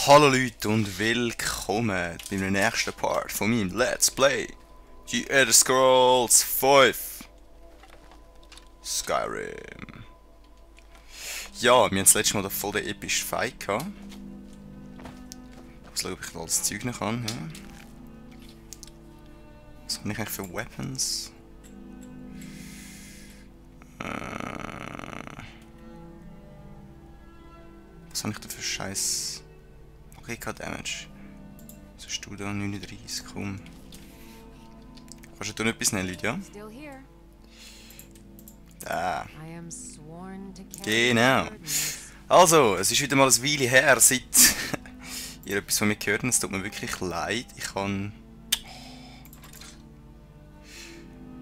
Hallo Leute und willkommen beim nächsten Part von meinem Let's Play The Elder Scrolls 5 Skyrim. Ja, wir haben das letzte Mal voll den epischen Fight gehabt. Ich muss schauen, ob ich alles Zeug noch kann. Ja. Was habe ich eigentlich für Weapons? Was habe ich da für Scheiß? Magicka Damage. Was hast du da? 39, komm. Kannst du da etwas nehmen, Lydia? Da. Genau. Also, es ist wieder mal ein Weile her, seit ihr etwas von mir gehört habt. Es tut mir wirklich leid. Ich kann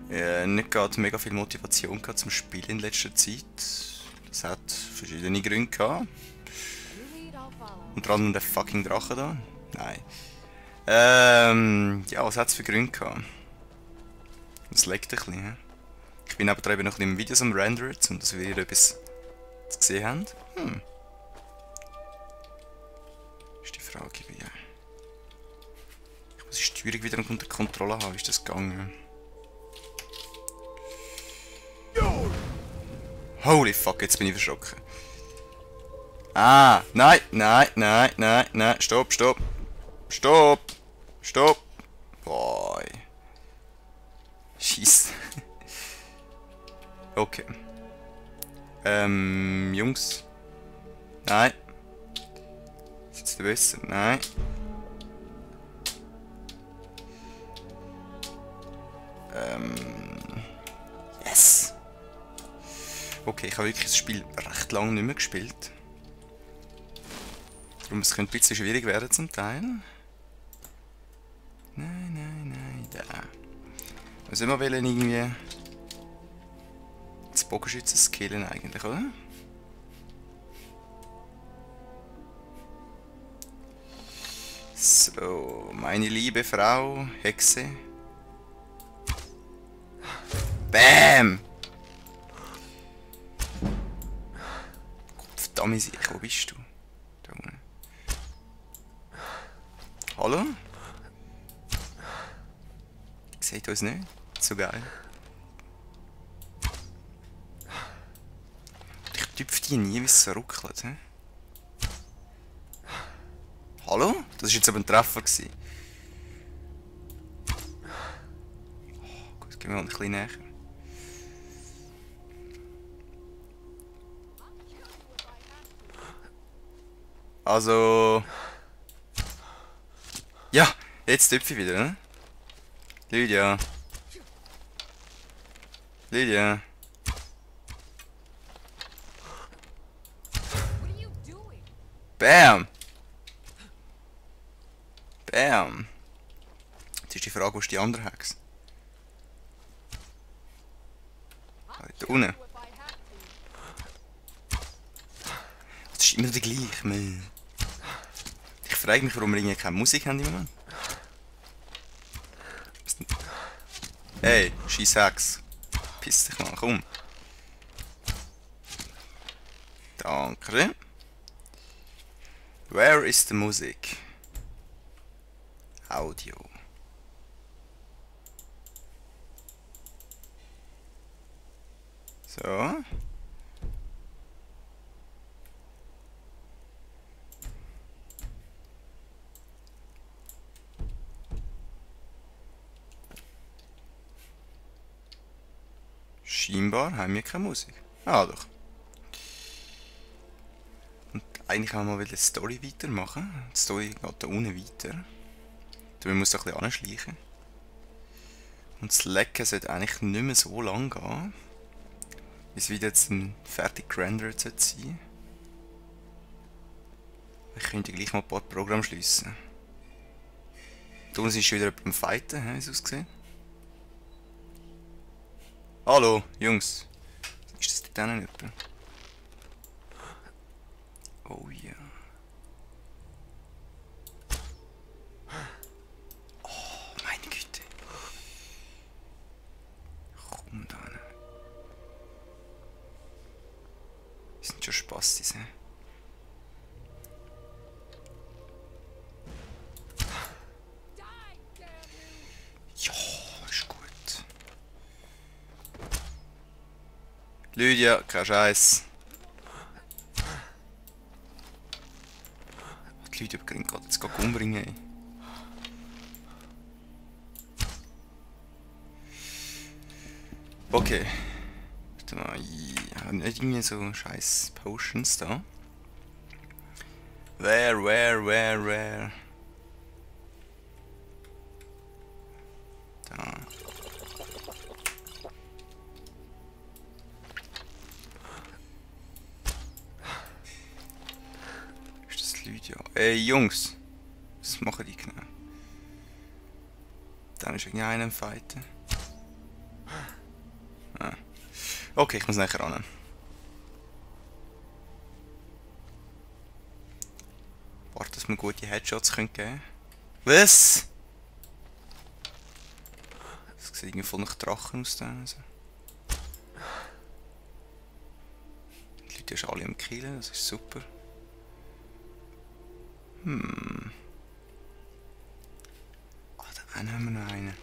nicht gerade mega viel Motivation gehabt zum Spielen in letzter Zeit. Das hat verschiedene Gründe gehabt. Unter anderem der fucking Drache da. Nein. Ja, was hat es für Gründe gehabt? Es leckt ein bisschen. He? Ich bin aber noch ein bisschen Videos am Rendern, um dass wir etwas zu sehen haben. Ist die Frage, wie. Ich muss die Steuerung wieder unter Kontrolle haben. Wie ist das gegangen? Holy fuck, jetzt bin ich verschrocken. Ah, nein, nein, nein, nein, nein, stopp, stopp. Stopp, stopp. Boy. Scheiße. Okay. Jungs. Nein. Ist jetzt besser? Nein. Yes. Okay, ich habe wirklich das Spiel recht lange nicht mehr gespielt. Darum es könnte ein bisschen schwierig werden zum Teil. Nein, nein, nein, da. Wir sollen wir irgendwie das Bogenschützen skillen eigentlich, oder? So, meine liebe Frau, Hexe. Bam! Verdammt sicher, wo bist du? Da unten. Hallo? Seht ihr uns nicht? So geil. Ich tüpfe die nie, wie es so ruckelt. He? Hallo? Das war jetzt aber ein Treffer. Oh, gut, gehen wir mal ein bisschen näher. Also... Ja, jetzt tüpfe ich wieder, ne? Lydia. Lydia. Bam! Bam! Jetzt ist die Frage, wo ist die andere Hexe? Da unten. Das ist immer der gleiche, man. Ich frage mich, warum wir irgendwie keine Musik haben im Moment. Hey, scheiß Hex. Piss dich mal, komm. Danke. Where is the music? Audio. So. Scheinbar haben wir keine Musik. Ah, doch. Und eigentlich haben wir mal die Story weitermachen. Die Story geht da unten weiter. Da muss man ein bisschen anschleichen. Und das Lecken sollte eigentlich nicht mehr so lang gehen. Bis wieder jetzt fertig gerendert sein sollte. Ich könnte gleich mal ein paar Programme schliessen. Da unten ist schon wieder jemand am Fighten, wie es aussieht. Hallo, Jungs. Ist das dort hinten jemand? Oh ja. Oh, meine Güte. Komm da hin. Das sind schon Spastis, hä? Lydia, kein Scheiß. Die Lydia bringt gerade jetzt umbringen. Ey. Okay. Warte mal, ich habe nicht irgendwie so scheiß Potions da. Where? Da. Ist das Lydia? Ey, Jungs! Was machen die genau? Dann ist irgendeiner am Fighten. Ah. Okay, ich muss nachher ran. Warte, dass wir gute Headshots geben können. Was? Das sieht irgendwie voll nach Drachen aus da. Also. Die Leute sind alle am Killen, das ist super. Ah, da haben wir noch einen.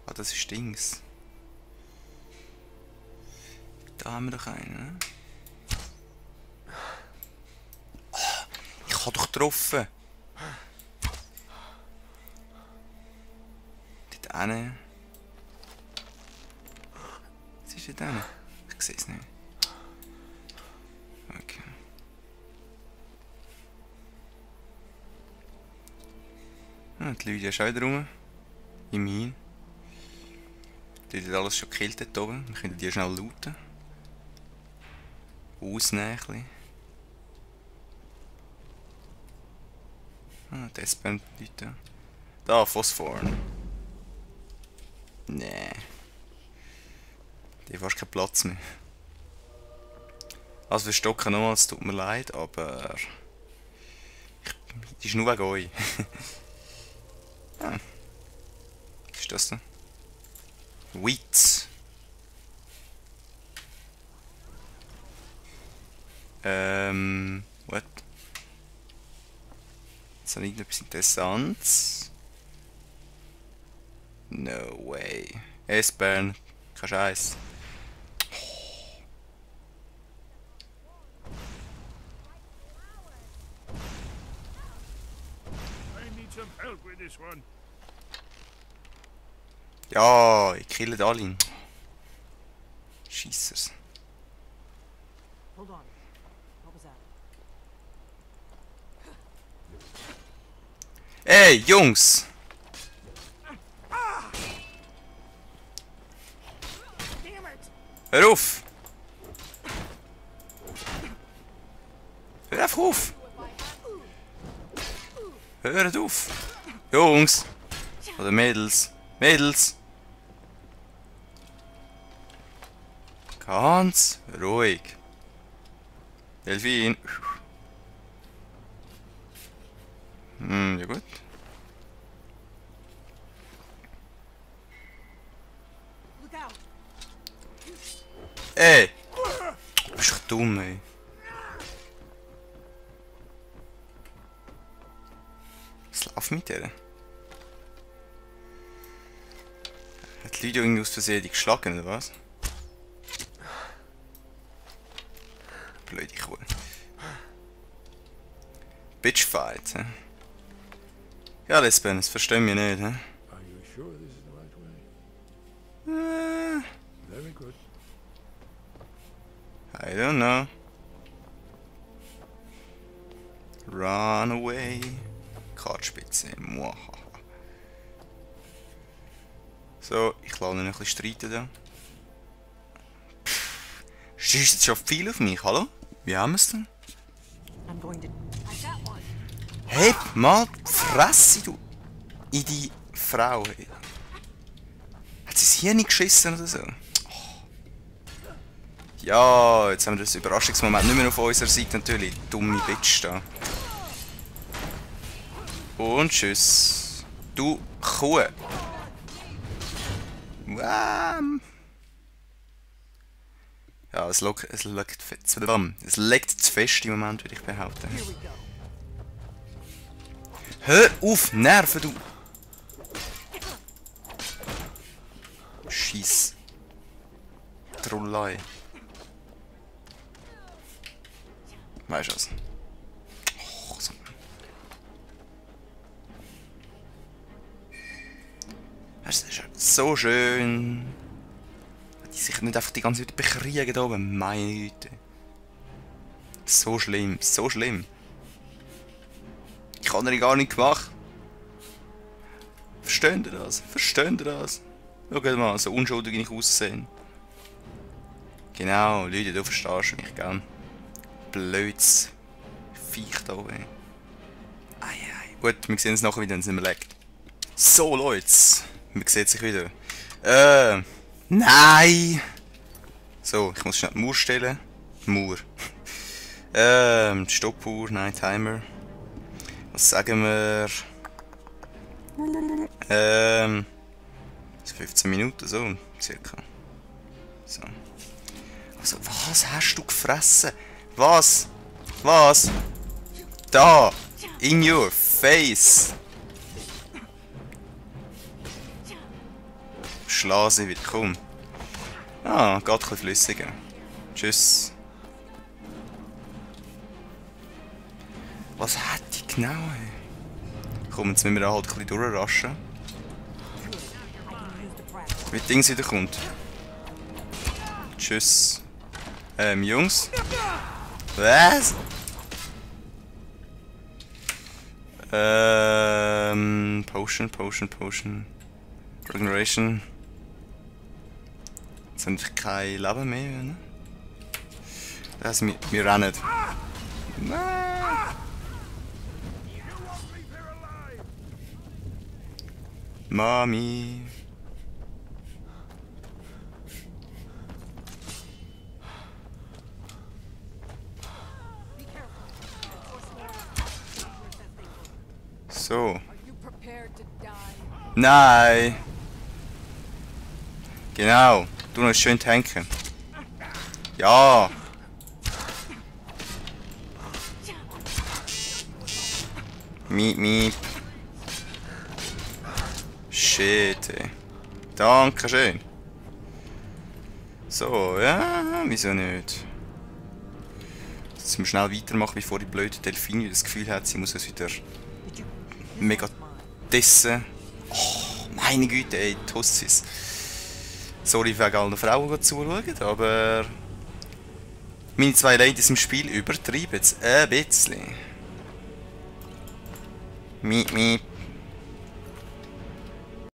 Ah, das ist Dings. Da haben wir doch einen. Oh, ich habe doch getroffen. Dort einen. Was ist dort einen? Ich sehe es nicht. Okay. Ah, die Lydia ist auch wieder rum. Immerhin. Die hat alles schon gekillt dort oben. Wir können die schnell looten. Ausnehmen ein bisschen. Ah, das brennt Leute. Da, Phosphoren. Nee. Die hat fast keinen Platz mehr. Also wir stocken nochmal, es tut mir leid, aber... Die ist nur wegen euch. Ah. Was ist das denn? Wheat. What? Jetzt habe ich irgendetwas Interessantes. No way. S-Bahn. Kein Scheiß. Ja, ich kille alle. Scheissers. Ey, Jungs! Hör auf! Hör einfach auf! Hört auf! Jungs! Oder Mädels! Mädels! Ganz ruhig! Delfin! Ja gut. Ey! Du bist doch dumm, ey. Was läuft mit der? Hat die Leute irgendwie aus Versehen geschlagen, oder was? Blöde Kuh. Bitchfight, hä? Ja, Lesben, das verstehen wir nicht, hä? Are you sure this is the right way? Very good. I don't know. Run away. Kartspitze. Muahaha. So, ich lasse ihn ein bisschen streiten da. Schießt jetzt schon viel auf mich, hallo? Wie haben wir es denn? Heb mal die Fresse, du! In die Frau, hey. Hat sie es hier nicht geschissen oder so? Oh. Ja, jetzt haben wir das Überraschungsmoment nicht mehr auf unserer Seite natürlich. Dumme Bitch da. Und tschüss. Du Kuh. Ja, es legt zu fest im Moment, würde ich behaupten. Hör auf, Nerven, du! allein. Weißt du was? Oh, so. Das ist so schön. Die sich nicht einfach die ganze Zeit bekriegen da oben. Meine Güte. So schlimm, so schlimm. Ich habe ihn gar nicht gemacht. Versteht ihr das? Versteht ihr das? Schaut mal, so unschuldig wie ich aussehe. Genau, Leute, du verstehst mich, gell? Blöds Viech da oben. Ei. Gut, wir sehen uns nachher wieder, wenn es nicht mehr leckt. So, Leute, man sieht sich wieder. Nein! So, ich muss schnell die Mauer stellen. Mauer. Stoppuhr, nein, Timer. Was sagen wir? 15 Minuten, so, circa. So. Also, was hast du gefressen? Was? Was? Da! In your face! Schlag sie wieder, komm. Ah, geht ein bisschen flüssiger. Tschüss. Was hat die genau, ey? Komm, jetzt müssen wir halt ein bisschen durchraschen. Wie die Dings wieder kommt. Tschüss. Jungs. Was? Potion. Regeneration. Jetzt habe ich kein Leben mehr, ne? Also, wir rennen. Mami. So. Nein. Genau. Du noch schön tanken. Ja. Miep. Shit, ey. Dankeschön. So, ja, wieso nicht? Jetzt müssen wir schnell weitermachen, bevor die blöde Delfine das Gefühl hat, sie muss uns wieder mega dissen. Oh, meine Güte, ey, Tussis. Sorry wegen allen Frauen, die zuschauen, aber meine zwei Ladies im Spiel übertreiben es ein bisschen. Miep.